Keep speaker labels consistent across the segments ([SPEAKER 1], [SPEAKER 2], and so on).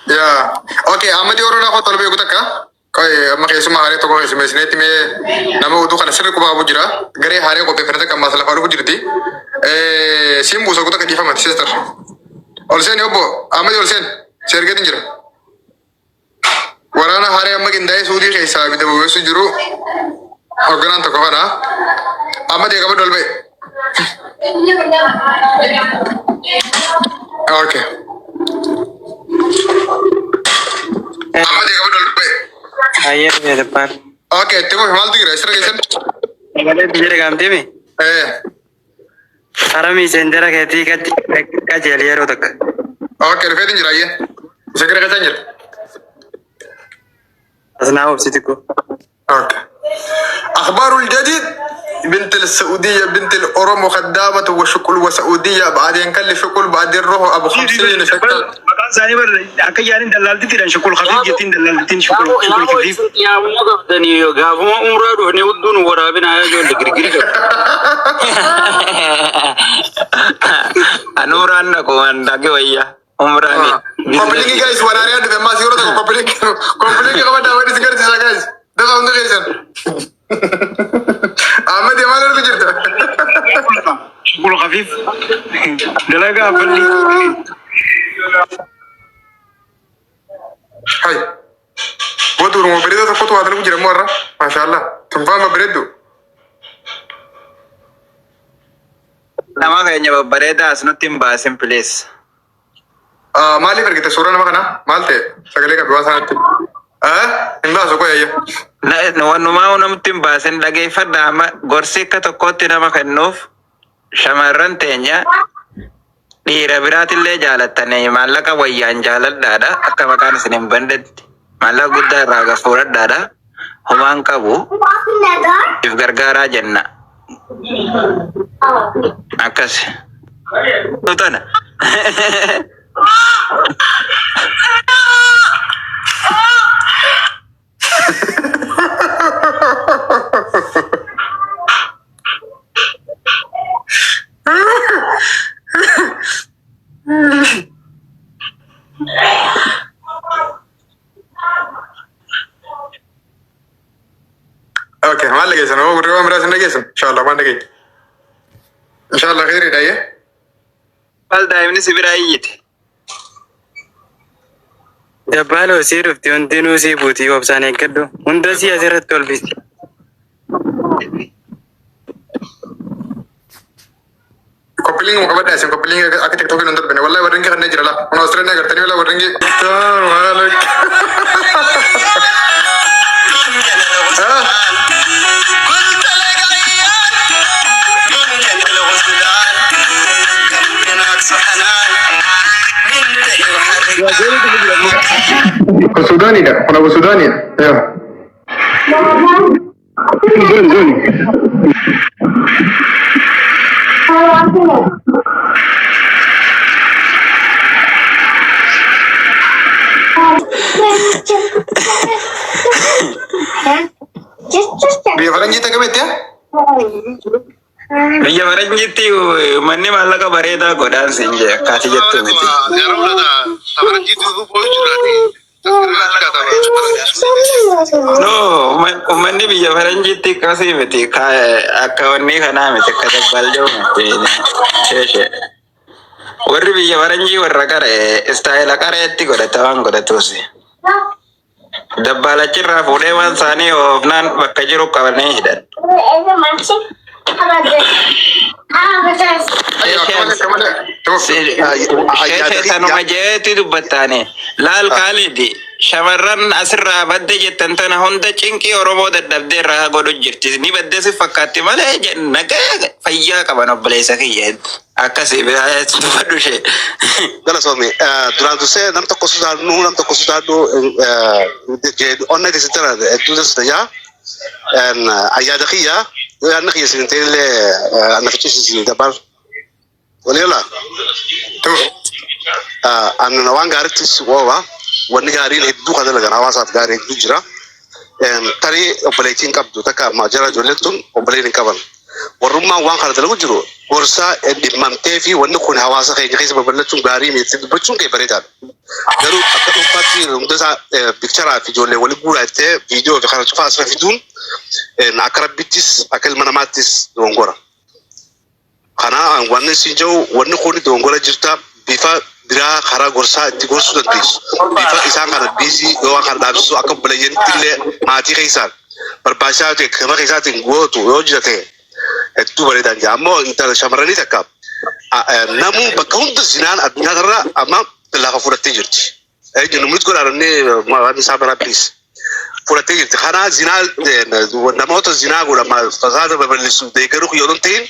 [SPEAKER 1] Yaa. Okay, Ahmadi Oroonaa kottu ol beeku takka. Qoy amma keessummaa haaree tokko keessummeessineetti mee nama oduu kana sirri quba qabu jira. Garee haaree qopheeffate takka ammaas lafaa dhufu jirti. Siin buusa kutaa dhiifamati sister. Ol seeni obbo Ahmadi ol seeni. Si ergeetin jira. Waraana haaree amma qindaa'ee Suudii keessaa ibidda bobeessu jiru hoogganaan tokko kana. Ahmadi qabadhu ol ba'e. Okay. Ahmadi qabadhu ol ba'e.
[SPEAKER 2] Hayyee dhufee dabbaan.
[SPEAKER 1] Okay, itti fufi maaltu jira? Isira keessan?
[SPEAKER 2] Sagalee biyya dhagaamtee
[SPEAKER 1] Eh.
[SPEAKER 2] Haramii seentera keetii qajeeli yeroo takka.
[SPEAKER 1] Okay, dhufeetin jira ayyee. Isa gara keessan jira.
[SPEAKER 2] As naa obsi xiqqoo.
[SPEAKER 1] Okay. أخبار الجديد بنت السعودية بنت الأورومو خدامة وشكل وسعودية بعدين كل شكل بعدين روح أبو 50 شكل.
[SPEAKER 3] Maqaan isaanii bar akka yaaniin dallaaltittiidhaan shukul khafiif jettiin dallaaltittiin shukul shukul khafiif.
[SPEAKER 4] Yaamuma qabdanii gaafuma umraa dhufnee hudduu nu waraabina yaa ijoollee girgiri qabdu.
[SPEAKER 5] An umraan dhaqu waan dhaqe wayya. Umraani.
[SPEAKER 1] Koppiliingi guys waan ari'aa dhufe ammaas yeroo tokko koppiliingi koppiliingi qabadhaa waan isin garsiisa guys. Dafa hundi keessan. Ahmed maal argu jirta?
[SPEAKER 3] Shukul khafiif. Dalagaa balli.
[SPEAKER 1] Hai. Wadu Oromoo bareedaa tokkotu waa dalagu jira immoo har'a. Maashaallah. Tunfaan babbareeddu.
[SPEAKER 5] Nama keenya babbareedaa as nutti hin baasin please.
[SPEAKER 1] Maaliif argite suuraa nama kanaa? Maal ta'e? Sagalee qabi waan sanatti. Hin baasu qoy ayya.
[SPEAKER 5] Wanumaa namatti hin baasin dhageeffadha amma gorsi akka tokkootti nama kennuuf shamarran teenya dhiira biraatillee jaalattanii maallaqa wayyaan jaaladhaadha akka maqaan isin hin bandetti maallaqa guddaa irraa gafuuradhaadha homaan qabu if gargaaraa jenna akkas. Tana.
[SPEAKER 1] Okay, maal dhageessan? Oo gurri waan biraas hin dhageessan. Inshallah waan dhageenya. Inshallah khayriidha ayyee.
[SPEAKER 5] Maal daa'imni si biraa iyyite?
[SPEAKER 2] Dabbaaloo sii dhufti hundinuu sii buutii obsaan eeggadhu. Hunda sii asirratti ol bisti.
[SPEAKER 1] Koppiliingi qabadhaa isin koppiliingi akka tiktokiin hin darbine. Wallahi warri hin kanneen jira laa. Kun Australia agartanii walaa warri hin. Kun Suudaaniidha. Kun Abu Suudaaniidha. Yaa. Biyya faranjii takka beekte?
[SPEAKER 5] Biyya faranjiitti manni maallaqa bareedaa godhaan siin jee akkaati jettu miti. No, uummanni biyya faranjiitti akkasii miti. Akka wanni kanaa miti akka dabbaljoo miti. Sheeshe. Warri biyya faranjii warra qaree istaayila qareetti godhata waan godhatuus. Dabbaalachirraa fuudhee waan isaanii oofnaan bakka jiru qabanii hidhan. Sheeshee tanuma jeetti dubbattaani. Laal Kaalidi shamarran asirraa badde jettan tana hunda cinqii Oromoo dadhabdee irraa godhu jirti. Ni badde si fakkaatti malee nagaa fayyaa qaban obboleessa kiyya. Akkasii dubbadhu ishee.
[SPEAKER 6] Galatoomi. Duraan dursee nam tokko sodaadhu nam tokko sodaadhu onna itti tana hedduu dansa jaa. Ayyaada kiyya yoo yaadni kiyya isin ta'e illee na fichisiisin dabbaan. Waliigala. Anna waan gaariittis ooba wanni gaariin hedduu kan dalagan hawaasaaf gaarii hedduu jira. Tarii obboleettiin qabdu takka amma jara ijoolleen tun obboleen hin qaban. Warrummaan waan kana dalagu jiru Gorsa dhimmamtee fi wanni kun hawaasa keenya keessa babal'achuun gaarii miti dubbachuun kee bareedaadha. Garuu akka dhuunfaatti hunda isaa picture fi ijoollee waliin guuraa jettee viidiyoo fi kana cufaa asirra fiduun akka rabbittis akka ilma namaattis dogongora. Kana wanni isin jiru, wanni kun dogongora jirta, bifa biraa karaa gorsaa itti gorsuu dandeessu. Bifa isaan kana biizii yoo waan kana dhaabsisu akka obboleeyyanitti illee maatii keessaan barbaachisaa ta'e gama keessaatiin gootu yoo jira ta'e hedduu bareedaan jira. Ammoo intala shamarranii takka namuu bakka hunda zinaan addunyaa kanarra amma lafa fudhattee jirti. Eenyu numit godhaanne waan isaa biraa please. Fudhattee jirti. Kanaa zinaa namoota zinaa godhama fasaada babal'isu deeggaruu yoo ta'in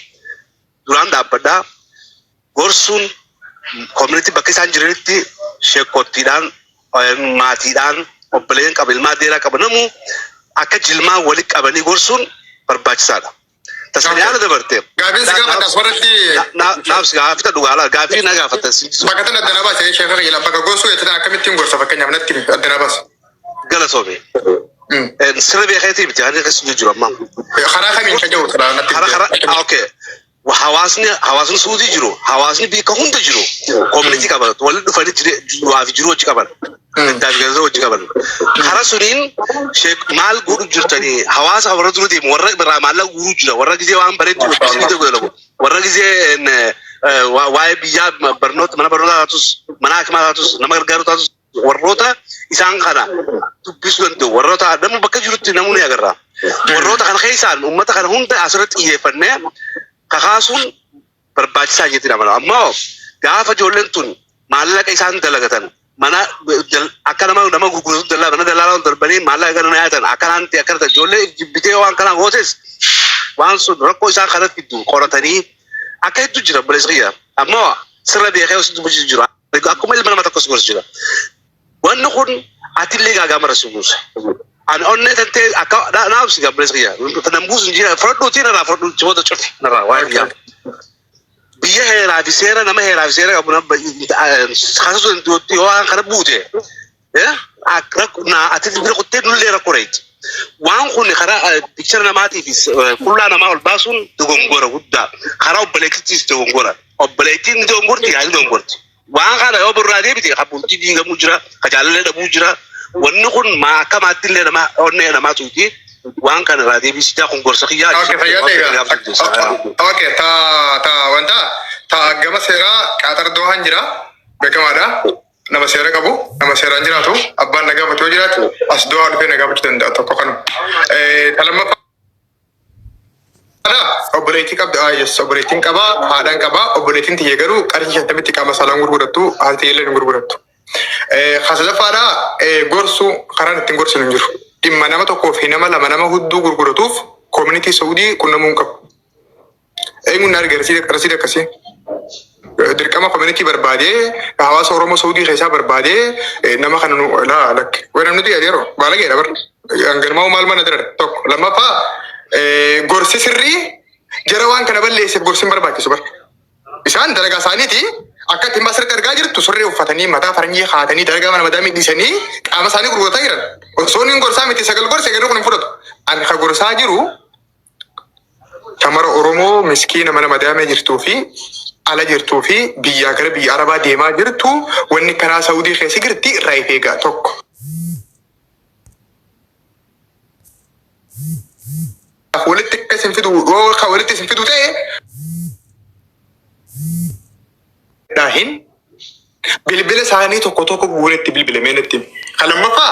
[SPEAKER 6] duraan dhaabbadhaa gorsuun community bakka isaan jiranitti sheekottiidhaan, maatiidhaan, obboleeyyan qaba, ilmaa deeraa qaba, namuu akka jilmaa walitti qabanii gorsuun barbaachisaadha. Tasanii haala dabarte.
[SPEAKER 1] Gaafiin si gaafadha asirratti.
[SPEAKER 6] Naaf si gaafata dhugaala gaafii na gaafata si
[SPEAKER 1] Bakka tana adda na baase, sheekha kiyya, bakka gorsuu jettan akkamittiin gorsa? Fakkeenyaaf natti adda na baase.
[SPEAKER 6] Galatoome. Sirra beekeetii miti ani keessa jiru amma.
[SPEAKER 1] Karaa kamiin ka jiru karaa natti.
[SPEAKER 6] Karaa okay. Hawaasni Suudii jiru, hawaasni biyya hunda jiru community qaba, walitti dhufanii du'aa fi jiruu hojii qaban, gaddaa fi gaza hojii qaban. Karaa suniin maal godhu jirtanii hawaasa warra dura deemu, warra irraa maallaqa guuruu jira, warra gizee waan bareedu hojii godhamu, warra gizee waa'ee biyyaa barnoota mana barnootaa taatus, mana hakimaa taatus, nama gargaaru taatus, warroota isaan kana dubbisuu danda'u, warroota namni bakka jirutti namuu ni agarra. Warroota kana keessaan uummata kana hunda asirratti xiyyeeffannee kakaasuun barbaachisaa jetti amana. Ammoo gaafa ijoolleen tun maallaqa isaan dalagatan mana akka nama gurguratu dallaa mana dallaalaa darbanii maallaqa kana nyaatan akkanaan ta'e akkana ta'e ijoollee jibbitee waan kana gootes waan sun rakkoo isaan kana fiddu qoratanii akka hedduu jira, obboleessa kiyya. Ammoo sirra beekee osoo dubbachuu jira. Akkuma ilma nama tokkos gorsu jira. Wanni kun atillee gaagaa mara si buusa. Ani onnee tantee akka naaf si obboleessa kiyya. Nan buusu hin jira. Fudhadhuutii narraa fudhadhu ciboota cufi narraa waa'ee biyyaa. Biyya heeraa fi seera nama heeraa fi seera qabu kaasuu yoo waan kana buute ati bira kuttee nullee rakkoo reeti. Waan kun karaa picture namaatii fi qullaa namaa ol baasuun dogongora guddaa. Karaa obboleettiitis dogongora. Obboleettiin ni dogongorti, yaadni dogongorti. Waan kana yoo birraa deebite ka bultii diigamuu jira, ka jaalallee dhabuu jira. Wanni kun maa akka maattillee nama onnee namaa tuuti. Waan kana irraa deebisitaa kun gorsa kiyyaa.
[SPEAKER 1] Okay, fayyaa ta'e. Okay, ta ta wanta ta gama seeraa Qaatar Dohaan jira. Beekamaadha. Nama seera qabu, nama seeraan jiraatu, abbaan na gaafatu yoo jiraatu, as Dohaa dhufee na gaafachuu danda'a tokko kanu. Ta lammaffaa obboleettii qabda, ah yes, obboleettiin qabaa, haadhaan qabaa, obboleettiin tiyya garuu qarshii 50tti qaama saalaan gurgurattu, haati tiyya hin gurgurattu. Ka sadaffaadha, gorsuu karaan ittiin gorsinu hin jiru. Dhimma nama tokkoo fi nama lama nama hudduu gurguratuuf community Saudii qunnamuu hin qabu. Eenyuun na arge rasiida akkasii? Dirqama community barbaadee, hawaasa Oromoo Saudii keessaa barbaadee nama kana nu laa lakke. Way namni nuti yeroo baalageedha bar. Hanganumaa maal mana dira tokko. Lammaffaa, gorsi sirrii jara waan kana balleesseef gorsi hin barbaachisu bar. Isaan dalagaa isaaniiti akka ittiin asirratti argaa jirtu surree uffatanii, mataa faranjii haatanii, dalagaa mana madaamii dhiisanii qaama isaanii gurgurataa jiran. Osoo inni gorsaa miti sagal gorse garuu kun hin fudhatu. Ani ka gorsaa jiru shamara Oromoo miskiina mana madaamee jirtuu fi ala jirtuu fi biyyaa gara biyya Arabaa deemaa jirtu, wanni karaa Saudii keessa jirti irraa if eegaa tokko. Walitti akka isin fidu yoo ka walitti isin fidu ta'e hin bilbila isaanii tokko tokko guuretti bilbilamee natti himi. Kan lammaffaa,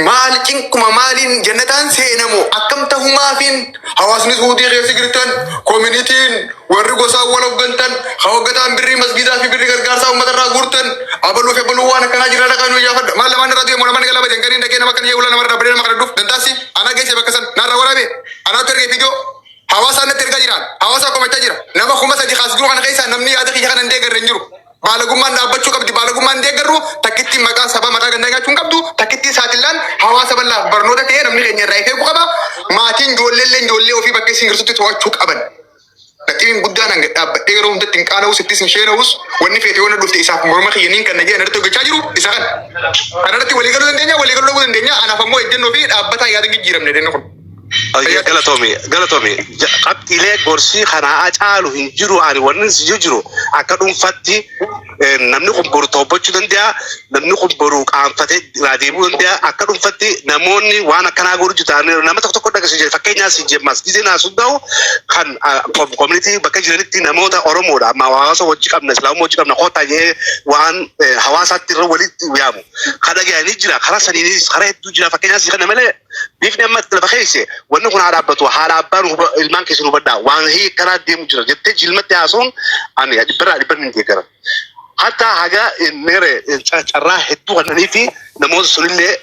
[SPEAKER 1] maal cinquma maaliin jannataan seenamu akkam tahumaafiin hawaasni Suudii keessa jirtan, communityn warri gosaa wal hooggantan hawaggataan birrii masgiidaa fi birrii gargaarsaa uummata irraa guurtan abaluu fi abaluu waan akkanaa jira, dhaqaa nu iyyaafadha. Maal lamaan irraa deemu namaan galaba jankanii dhaqee nama kan yeewula nama irraa badee nama kana dhuuf dantaasi anaa geesse bakka san naarra waraabe anaatu ergee fiidiyoo hawaasa natti ergaa jiraan hawaasa komachaa jira. Nama 3000 kaas jiru kana keessaa namni yaada kiyya kana hin deeggarre hin jiru. Baalagummaan dhaabbachuu qabdi. Baalagummaan deeggarru takkitti maqaa sabaa maqaa gandaa nyaachuu hin qabdu. Takkitti saaxillaan hawaasa bal'aaf barnoota ta'ee namni keenya irraa eeguu qaba. Maatiin ijoollee ijoollee ofii bakka isin jirtutti to'achuu qaban. Naxiin guddaan hanga dhaabbadhee yeroo hundatti hin qaana'us ittis hin sheena'us, wanni feete yoo na dhufte isaaf morma kiyya niin kan jee irratti hojjechaa jiru isa kana. Kanarratti walii galuu dandeenya, walii galuu dhabuu dandeenya. Anaaf ammoo ejjennoo fi dhaabbataa yaada hin jijjiiramne jennu kun.
[SPEAKER 6] Galatoomi, galatoomi. Qabxiilee gorsii kanaa caalu hin jiru. Ani wanni si jiru akka dhuunfaatti namni kun boru to'achuu danda'a, namni kun boru qaanfatee irraa deemuu danda'a. Akka dhuunfaatti namoonni waan akkanaa godhu jiran nama tokko tokko dhageessu. Fakkeenyaaf si jemmas gisee naasuu ta'u kan community bakka jiranitti namoota Oromoodha. Amma hawaasa wajji qabna, Islaamummaa wajji qabna, kootaa jee waan hawaasaatti irra walitti yaamu. Kan dhaga'anii jira, karaa saniinis karaa hedduu jira. Fakkeenyaaf si kana malee bifni amma lafa keesse wanni kun haa dhaabbatu, haadha abbaan ilmaan keessan hubadhaa, waan hiikkanaa deemu jira jettee jilmatti haasa'uun ani dhibbarraa dhibban hin deeggara. Hatta haga mere carraa hedduu kannanii fi namoota sunillee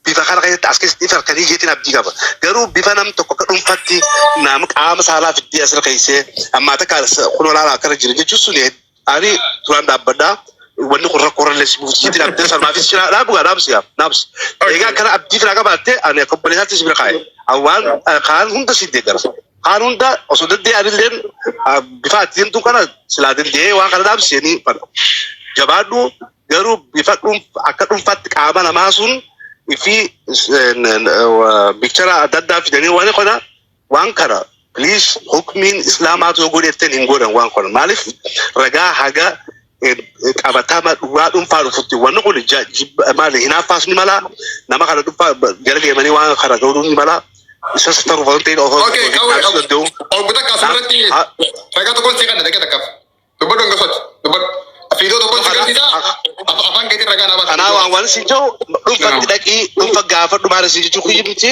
[SPEAKER 6] bifa kana keessatti as keessatti ifa harkanii jeetiin abdii qaba. Garuu bifa nam tokko akka dhuunfaatti nama qaama saalaa fiddee asirra keessee ammaa takka kun olaanaa akkana jira jechuun suni ani duraan dhaabbadhaa. Wanni kun rakkoo irra si buuti jeetiin abdii salmaafis jira dhaabu gaa dhaabsi gaa dhaabsi. Egaa akkana abdii firaa qabaatte ani akka obboleessaatti si bira kaa'e. Waan kaan hunda si deeggara. Kaan hunda osoo danda'e anilleen bifa ati deemtu kana silaa danda'ee waan kana dhaabsisanii fadha. Jabaadhu, garuu bifa akka dhuunfaatti qaama namaa sun fi picture adda addaa fidanii waan kana waan kana please, hukmiin islaamaatu yoo godhetteen hin godhan waan kana. Maaliif ragaa haga qabatama dhugaa dhuunfaa dhufutti wanni kun maali hinaaffaas ni mala, nama kana dhuunfaa jala deemanii waan kana godhuu ni mala, isas ta'uu waan ta'in osoo
[SPEAKER 1] Okay, qawwee
[SPEAKER 6] dhaabsuu danda'u.
[SPEAKER 1] Obbo takka asirratti ragaa tokkoon sii kanna dhaqee takkaaf. Dubbadhu hanga sochi. Dubbadhu. Fiidoo tokkoon si garsiisa. Afaan keetiin ragaa naa baasa.
[SPEAKER 6] Kanaa waan si jiru dhuunfatti dhaqii dhuunfa gaafadhu. Maal si jechuu kuyyi miti,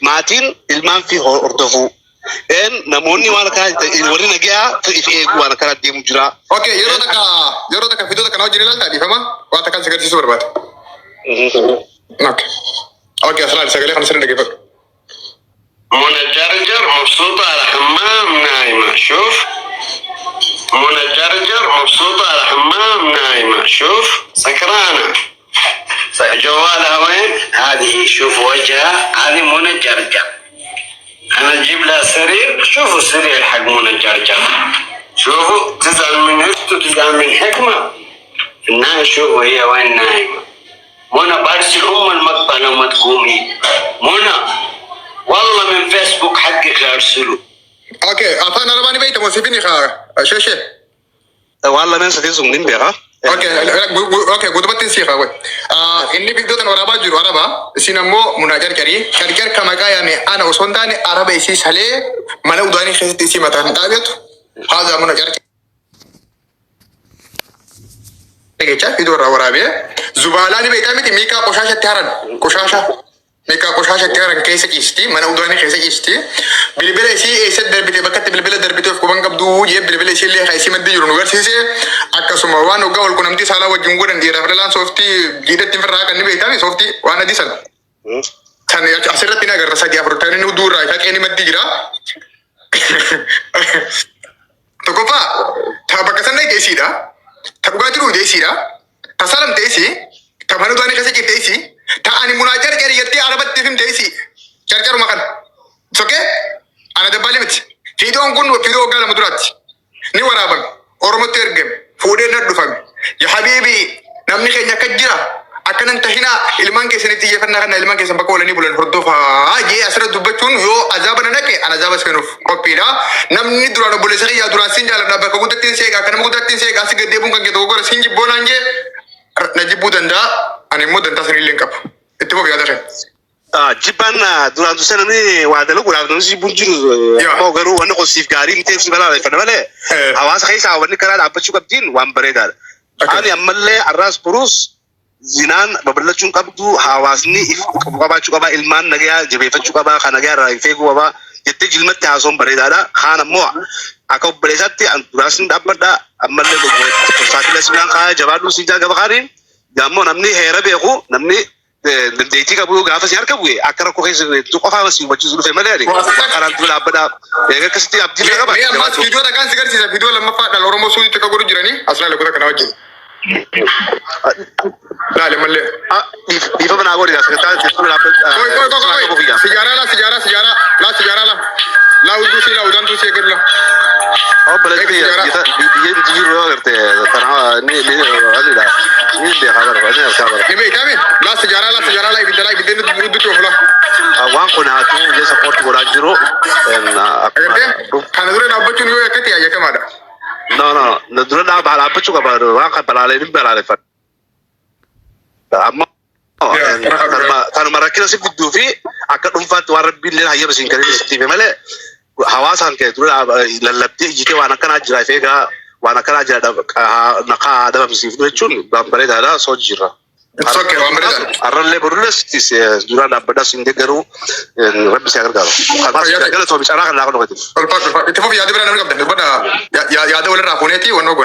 [SPEAKER 6] maatiin ilmaan fi hordofuu. Een namoonni waan akkanaa warri nagayaa if eegu waan akkanaa deemu jira.
[SPEAKER 1] Okay, yeroo takka fiidoo takka na wajjin ilaaltaa dhiifama waan takkaan si agarsiisuu barbaada. Okay. Okay, as laali, sagalee kana sirrii dhaggeeffadhu.
[SPEAKER 7] منى جرجر مبسوطة على حمام نايمة، شوف، منى جرجر مبسوطة على حمام نايمة، شوف، سكرانة، جوالها وين؟ هذه، شوف وجهها، هذه منى جرجر. انا اجيب لها سرير، شوفوا السرير حق منى جرجر، شوفوا، تزعل من اخته، تزعل من حكمة في النهاية. شوفوا هي وين نايمة. منى، برسل ام المقطع لو ما تقومي منى، والله من فيسبوك حقك ارسله.
[SPEAKER 1] Okay, afaan Arabaa ni beekta moo siifini kaa sheeshee?
[SPEAKER 6] Waan lameen sadeen sun nin beeka.
[SPEAKER 1] Okay, okay, guutumatti sii kaa. Inni biqiltoota tan waraabaa jiru Araba, isin ammoo munaa carcarii. Carcar ka maqaa yaame ana osoo hin taane Araba isii salee mana udaanii keessatti isii mataan dhaabetu haadha muna carcar. Jecha iddoo irraa waraabee zubaalaa ni beektaa miti, miikaa qoshaashatti haran, qoshaasha miikaa qoshaashatti haran keessa ciisti, mana udaanii keessa ciisti. Bilbila isii eessatti darbite, bakka itti bilbila darbite of quban qabdu jee, bilbila isii illee isii maddii jiru nu garsiise. Akkasuma waan hoggaa wal qunnamtii saalaa wajjin godhan dhiiraaf dhalaan sooftii jiidhatti firraa kan ni beektaa, sooftii waan adii sana san asirratti ni agarra, sadii afur ta'anii inni hudduu irraa faqee ni maddii jira. Tokkoffaa, ta bakka sana dhaqe isiidha. Ta dhugaatii dhugde isiidha. Ta salamte isii. Ta mana udaanii keessa jirte isii. Ta ani munaa carcari jettee arabatti himte isii. Carcaruma kana. Sokkee ana dabbaalee miti. Fiidoon kun fiidoo waggaa 2 duraatti. Ni waraabame. Oromotti ergame. Fuudhee na dhufame. Ya habiibi, namni keenya akka jira. Akkanan tahinaa, ilmaan keessanitti xiyyeeffannaa kana, ilmaan keessan bakka oolanii bulan hordofaa jee asirra dubbachuun yoo azaaba na dhaqe ana azaaba seenuuf qophiidha. Namni duraan obboleessa kiyyaa duraan siin jaaladha, bakka guddattiin seeqa, akka nama guddattiin seeqa, asi gad deebuun kan kee tokko gara siin jibboonaan jee na jibbuu danda'a. Ani immoo dantaa sanillee hin qabu. Itti fufi yaada kee.
[SPEAKER 6] Jibbaan duraan dursee namni waa dalaguudhaaf namni jibbuun jiru. Ammoo garuu wanni kun siif gaarii miti si balaaleffadha malee hawaasa keessaa wanni karaa dhaabbachuu qabdiin waan bareedaadha. Ani ammallee arraas boruus zinaan babal'achuu hin qabdu, hawaasni if qabaachuu qaba, ilmaan nagayaa jabeeffachuu qaba, kan nagayaa irraa hin feeguu qaba jettee jilmatti haasawuun bareedaadha. Kaan ammoo akka obboleessaatti duraas ni dhaabbadha, ammallee saaxilee sibilaan kaaya jabaadhu si jaa gaba kaaniin ammoo namni heera beeku, namni dandeettii qabu gaafa si harka bu'e akka rakkoo keessa jirtu qofaa si hubachiisu dhufe malee ani karaan dura dhaabbadha. Egaa akkasitti abdii
[SPEAKER 1] Mee
[SPEAKER 6] qaba.
[SPEAKER 1] Mee ammas viidiyoo takkaan si garsiisa, viidiyoo lammaffaa dhala Oromoo suuti akka godhu jiranii as laale goota kana wajjin. Laale mallee.
[SPEAKER 6] Dhiifama naa godhi, sagantaa dura dhaabbadha.
[SPEAKER 1] Koi koi koi koi. Sijaaraa laa, sijaaraa, sijaaraa laa, sijaaraa laa. Laa hudduu si laa udaantuu si eegadu laa.
[SPEAKER 6] Obboleessi biyya nuti jiru yoo agarte tanaa ni ni anidha. Ni beekaa bara, ni harkaa bara.
[SPEAKER 1] Ni beektaa mi? Laa sijaaraa, laa sijaaraa, laa ibidda, laa ibidda inni hudduutti ofu laa.
[SPEAKER 6] Waan kun haa ta'u illee support godhaa jiru.
[SPEAKER 1] Agartee? Kana dura dhaabbachuun yoo yakkate yakkamaadha.
[SPEAKER 6] No, no, no, dura dhaabbachuu qaba. Waan kan balaalee ni balaaleffadha. Amma kanuma rakkina si fidduu fi akka dhuunfaatti waan rabbiin illee hayyama siin kennin sitti hime malee, hawaasaan kee dura lallabdee ijjitee waan akkanaa jira, if eegaa, waan akkanaa jira, naqaa dhabamsiifnu jechuun waan bareedaadha, soo jira.
[SPEAKER 1] It's okay, waan bareedaadha.
[SPEAKER 6] Har'allee borullee dura dhaabbadhaa siin deeggaruu, rabbi si gargaaru. Galatoomi, carraa kan naa kennu.
[SPEAKER 1] Ulfaatu, ulfaatu. Itti fufi, yaada biraa namni qabdan dubbadha. Yaada walirraa fuuneeti wannoo goona.